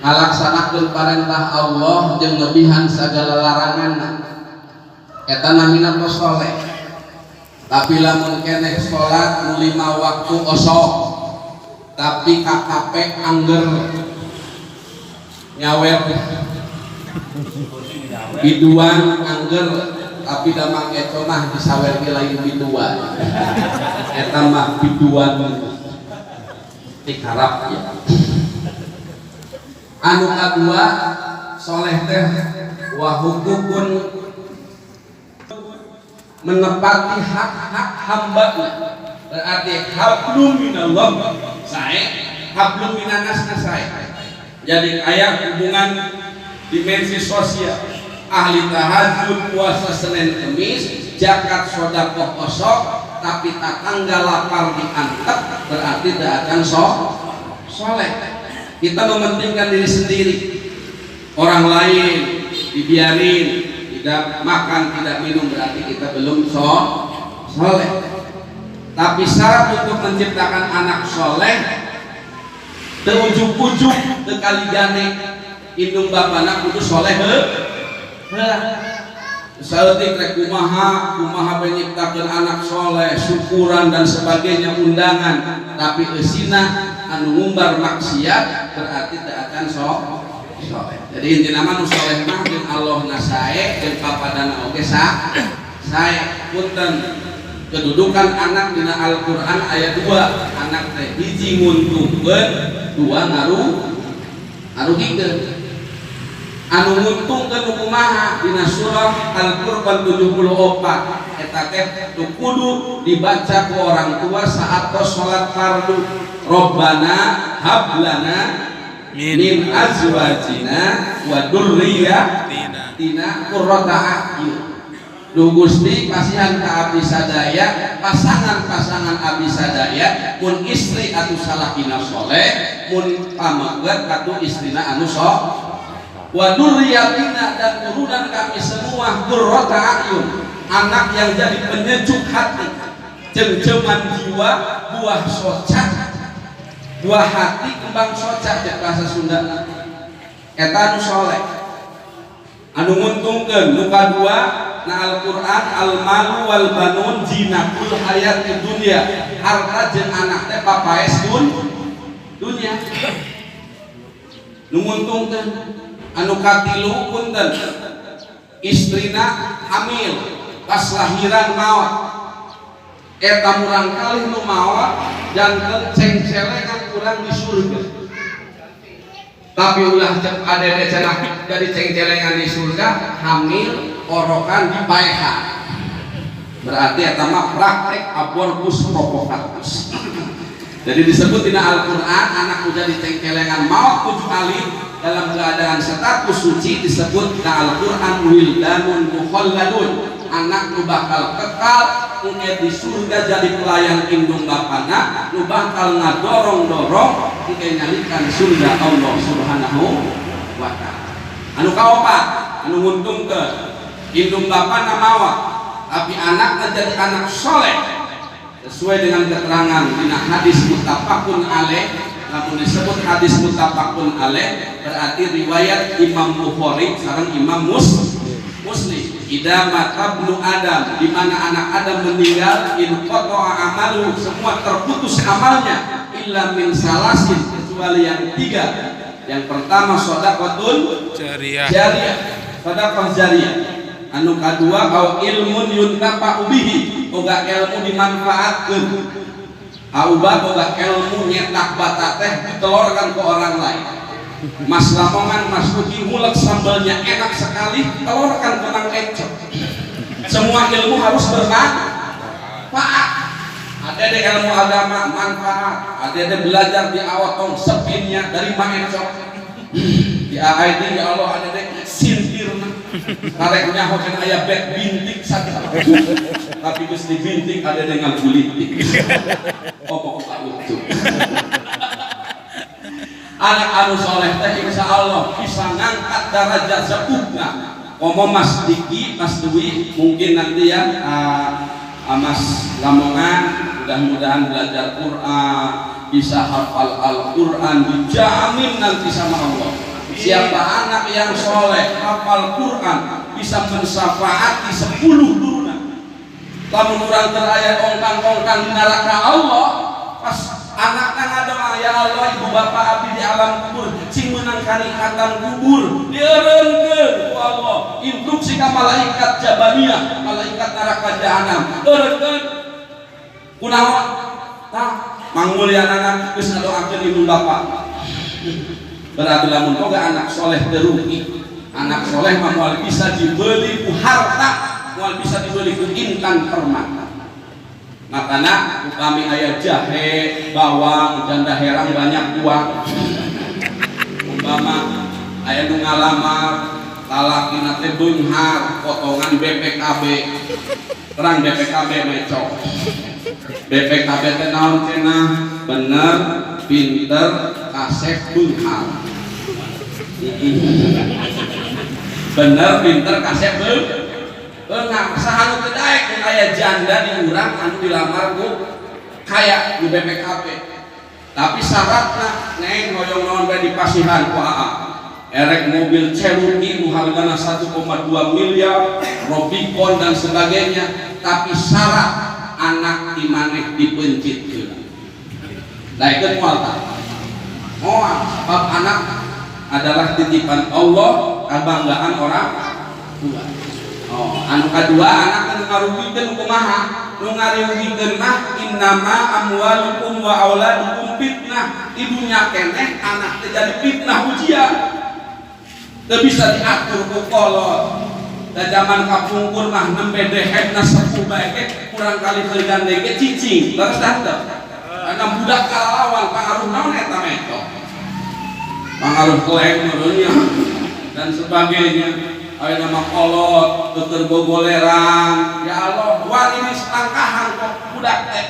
Ngalaksanakeun parentah Allah jeung nebihan sagala larangan, eta namina tos soleh. Tapi lamun keneh salat nu lima waktu osok, tapi KKP angger nyawer, biduan angger, tapi damang eco mah disawer ge lain biduan, eta mah biduan dikarap ya. Anu kadua, soleh teh wa hukukun, menepati hak-hak hambanya. Berarti hablum minallah sae, hablum minanas sae. Jadi aya hubungan dimensi sosial. Ahli tahajud, puasa Senin Kemis, zakat, sodakoh osok, tapi tatangga lapar diantep, berarti tidak akan soleh. Kita mementingkan diri sendiri, orang lain dibiarin tidak makan, tidak minum, berarti kita belum soleh. Tapi syarat untuk menciptakan anak soleh, teu ujug-ujug, teu kaligane, indung bapana kudu soleh heula. Saeutik rek kumaha kumaha nyiptakeun anak soleh, syukuran dan sebagainya, undangan, tapi eusina anu ngumbar maksiat, berarti tidak akan soleh. Jadi intina mah nu soleh mah jeung Allah na sae, jeung papadana oge sae. Punten, kedudukan anak dina Al-Qur'an ayat 2. Anak teh hiji nguntungkeun, dua ngarugikeun. Anu nguntungkeun nu kumaha? Dina surah Al-Furqan 74, eta teh nu kudu dibaca ku orang tua saat tos salat fardu: Robbana hablana min azwajina wa dzurriyyatina qurrata a'yun. Duh Gusti, pasihan ka abdi sadaya pasangan-pasangan abdi sadaya, mun istri atuh salakina soleh, mun pameget atuh istrina anu wa dzurriyyatina, dan turunan kami semua qurrata a'yun, anak yang jadi penyejuk hati, cengceman jiwa, buah soca, buah hati kembang soca cek bahasa Sunda. Eta anu soleh, anu nguntungkeun. Nu kadua na Al-Qur'an: al malu wal banun zinatul hayati dunya, harta jeung anak teh papaes dunya. Nu nguntungkeun anu katilu, punten, istrina hamil, pas lahiran maot, eta murang kali nu maot janten cengcelengan urang di surga. Tapi ulah cek adede cenah jadi cengcelengan di surga, hamil orokan dipaehan, berarti eta mah praktek abortus provokatus. Jadi disebut dina Al-Quran, anak udah dicengcelengan maot tujuh kali dalam keadaan status suci, disebut dina Al-Quran wildanun mukhalladun, anak nu bakal kekal engke di surga jadi pelayan indung bapana, nu bakal ngadorong-dorong engke nyalikan surga Allah Subhanahu wa Ta'ala. Anu kaopat, anu nguntungkeun, indung bapana maot tapi anaknya jadi anak soleh sesuai dengan keterangan dina hadis muttafaqun alaih. Lamun disebut hadis muttafaqun alaih, berarti riwayat Imam Bukhari sareng Imam Muslim. Idza mata ibnu Adam, di mana anak Adam meninggal, inqata'a amalu, semua terputus amalnya, illa min salasin, kecuali yang tiga. Yang pertama shadaqatun jariyah, jariyah, sedekah jariyah. Anu kadua au ilmun yuntafa'u bihi, boga ilmu dimanfaatkeun. Auba boga ilmu nyetak bata teh ditelorkan ke orang lain. Mas Lamongan, Mas Uki ngulek sambalnya enak sekali, telorkan ke Mang Eco. Semua ilmu harus bermanfaat. Ada di ilmu agama manfaat, ada di belajar di awatong sepinnya dari Mang Eco. Di AID, ya Allah, ada deh sintirna karek nyaho kan aya bek bintik saja, tapi geus dibintik ada dengan politik. Oh, kok lucu. Anak anu soleh teh insya Allah bisa ngangkat derajat sepuhna. Komo Mas Diki, Mas Dwi mungkin nanti ya, Mas Lamongan, mudah-mudahan belajar Quran, bisa hafal Al-Quran, dijamin nanti sama Allah. Siapa anak yang soleh, hafal Quran, bisa mensyafaati 10 turunan. Lamun urang teu aya ongkang-ongkang di neraka Allah, pas anakna ngadoa, "Ya Allah, ibu bapak abdi di alam kubur sing meunang kanikmatan kubur," dieureunkeun ku Allah, instruksi ka malaikat Jabaniyah, malaikat neraka jahanam, eureunkeun. Kunaon? Tah, mangmulyanana geus ngadoakeun ibu bapak. Berarti lamun boga anak soleh teu rugi. Anak soleh mah moal bisa dibeli ku harta, moal bisa dibeli ku intan permata. Makana upami aya jahe, bawang, janda herang banyak uang, umpama aya nu ngalamar, lalakina teh beunghar, potongan BPKB. Terang BPKB mecok. BPKB teh naon cenah? Bener, pinter, kasep, beunghar. Bener, pinter, kasep, beunghar. Saha nu teu daek mun aya janda di urang anu dilamar ku kaya di BPKB? Tapi syaratna, "Neng, hoyong naon bae dipasihan ku Aa, erek mobil Cherokee nu hargana 1,2 miliar, Rubicon dan sebagainya, tapi syarat anak di maneh dipencit heula." Daekeun moal tah? Moal, sebab anak adalah titipan Allah, kebanggaan orang tua. Oh, anu kadua, anak anu ngarugikeun kumaha? Nu ngarugikeun mah innama amwalukum wa auladukum fitnah. Di dunya keneh anak teh jadi fitnah, ujian. Teu bisa diatur ku kolot. Da zaman kapungkur mah nembe dehebna sepuh bae ge kurang kali teu gandeng ge cicing. Leres tah teu? Karena budak kalawan pangaruh naon eta meto? Pangaruh kleng meureunnya dan sebagainya. Aya nama kolot, tutur gogoleran, ya Allah, wani setangkahan kok budak teh.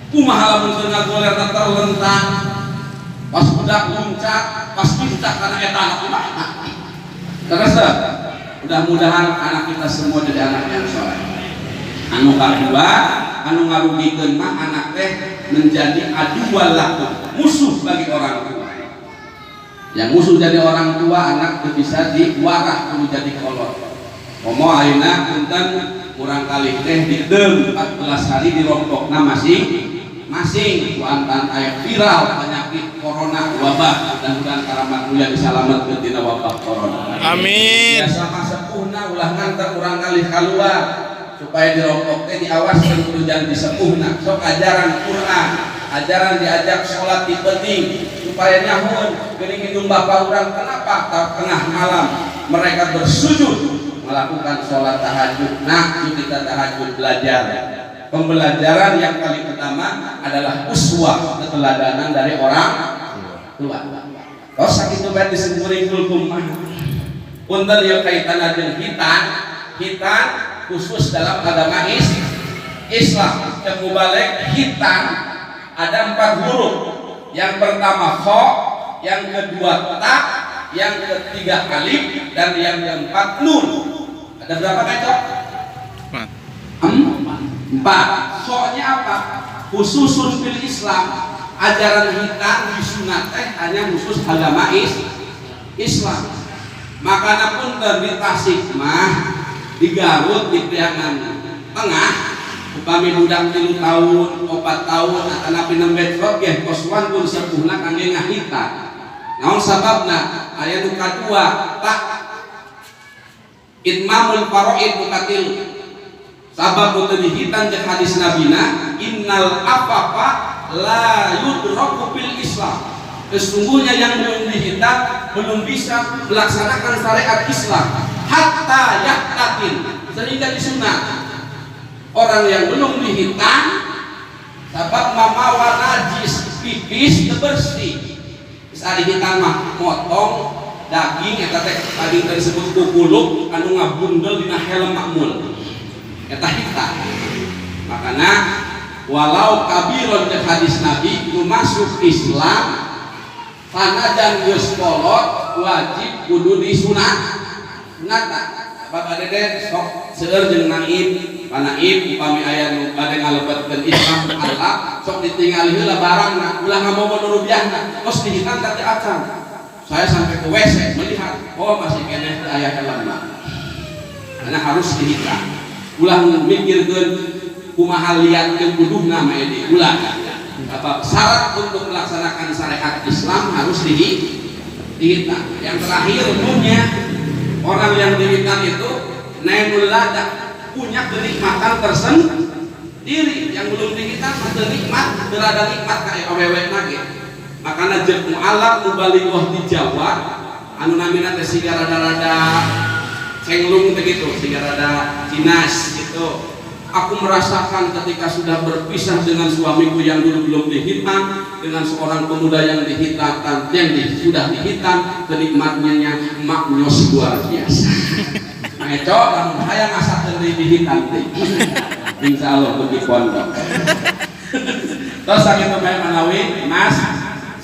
Kumaha lamun teu ngagolerna terlentang? Pas budak loncat, pas pincak karena eta anak kumaha? Terus mudah-mudahan anak kita semua jadi anak yang soleh. Anu kedua, anu ngarugikeun mah anak teh menjadi aduwwal lakum, musuh bagi orang tua. Yang musuh jadi orang tua, anak teu bisa diwarah, kudu jadi kolot. Komo ayeuna punten kurang kali teh didem 14 hari dirompokna masing masing ku antan aya viral penyakit corona, wabah, dan mudah karamat mulia disalametkeun tina wabah corona. Amin. Biasa mah sepuhna ulah nganter urang kali keluar supaya dirompok teh diawaskeun, kudu jangan disepuhna. Sok ajaran Quran, ajaran diajak sholat di penting supaya nyahoeun geuning indung bapak urang kenapa tengah malam mereka bersujud melakukan sholat tahajud. Nah, kita tahajud belajar. Pembelajaran yang paling utama adalah uswah, keteladanan dari orang tua. Oh, sakitu bae disemburing kulkum mah. Punten ya, kaitan jeung khitan, khitan khusus dalam agama Islam. Cek mubalig, khitan ada empat huruf. Yang pertama kho, yang kedua ta, yang ketiga alif, dan yang keempat nun. Ada berapa kacok? Empat. Empat. Kho-nya apa? Khususun fil Islam. Ajaran khitan disunat teh hanya khusus agama Islam. Makanya pun di Tasik mah, di Garut, di Priangan Tengah, upami budak 3 tahun, 4 tahun atanapi nembe crot ge kos wantun sepuhna kangge ngakhitan. Naon sababna? Aya nu kadua, ta, itmamul faraid nu katilu. Sabab nu teu dikhitan, cek hadis nabina, innal afafa la yudraku bil Islam, sesungguhnya yang belum dikhitan belum bisa melaksanakan syariat Islam, hatta yahtatin, sehingga disunat orang yang belum dikhitan, sabab mamawa najis, pipis teu bersih. Geus ari khitan mah motong daging eta teh daging teh disebut kukuluk anu ngabundel dina helm makmul, eta khitan. Makana walau kabiron, cek hadis Nabi, nu masuk Islam sanajan geus kolot wajib kudu disunat sunat. Bapak Dede sok seueur jeung naib panaib, upami aya nu bade ngalebetkeun Islam, Allah sok ditingali heula barangna, ulah ngamobo nu rupiahna, tos dikhitan teh acan. Saya sampai ke WC melihat, oh, masih keneh aya helmna. Karena harus dihitang. Ulah mikirkeun kumaha liatkeun wuduhna mah ini ulah. Apa syarat untuk melaksanakan syariat Islam harus dihitang. Yang terakhir, umumnya orang yang dihitang itu nailul ladzah, punya kenikmatan tersendiri. Yang belum dihitang mah teu nikmat, teu rada nikmat kayak awewe ge. Makanya jeung mualaf mubalighah di Jawa anu namina teh siga rada-rada cenglung begitu, siga rada cinas gitu. Aku merasakan ketika sudah berpisah dengan suamiku yang dulu belum dihitang, dengan seorang pemuda yang dihitangkan, yang sudah dihitang, kenikmatnya maknyos luar biasa. Nah, itu lamun hayang ngasakeun deui dihitang deui. Insya Allah bagi pondok. Terus sakitu bae manawi, Mas,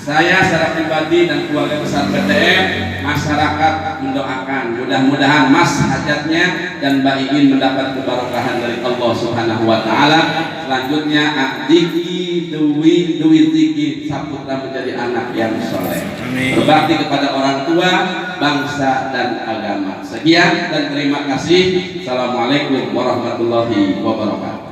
saya secara pribadi dan keluarga besar PTM, masyarakat mendoakan mudah-mudahan Mas hajatnya dan Mbak Iin mendapat keberkahan dari Allah Subhanahu wa taala. Selanjutnya Diki Dwi Dwi Diki Saputra menjadi anak yang soleh. Amin. Berbakti kepada orang tua, bangsa dan agama. Sekian dan terima kasih. Assalamualaikum warahmatullahi wabarakatuh.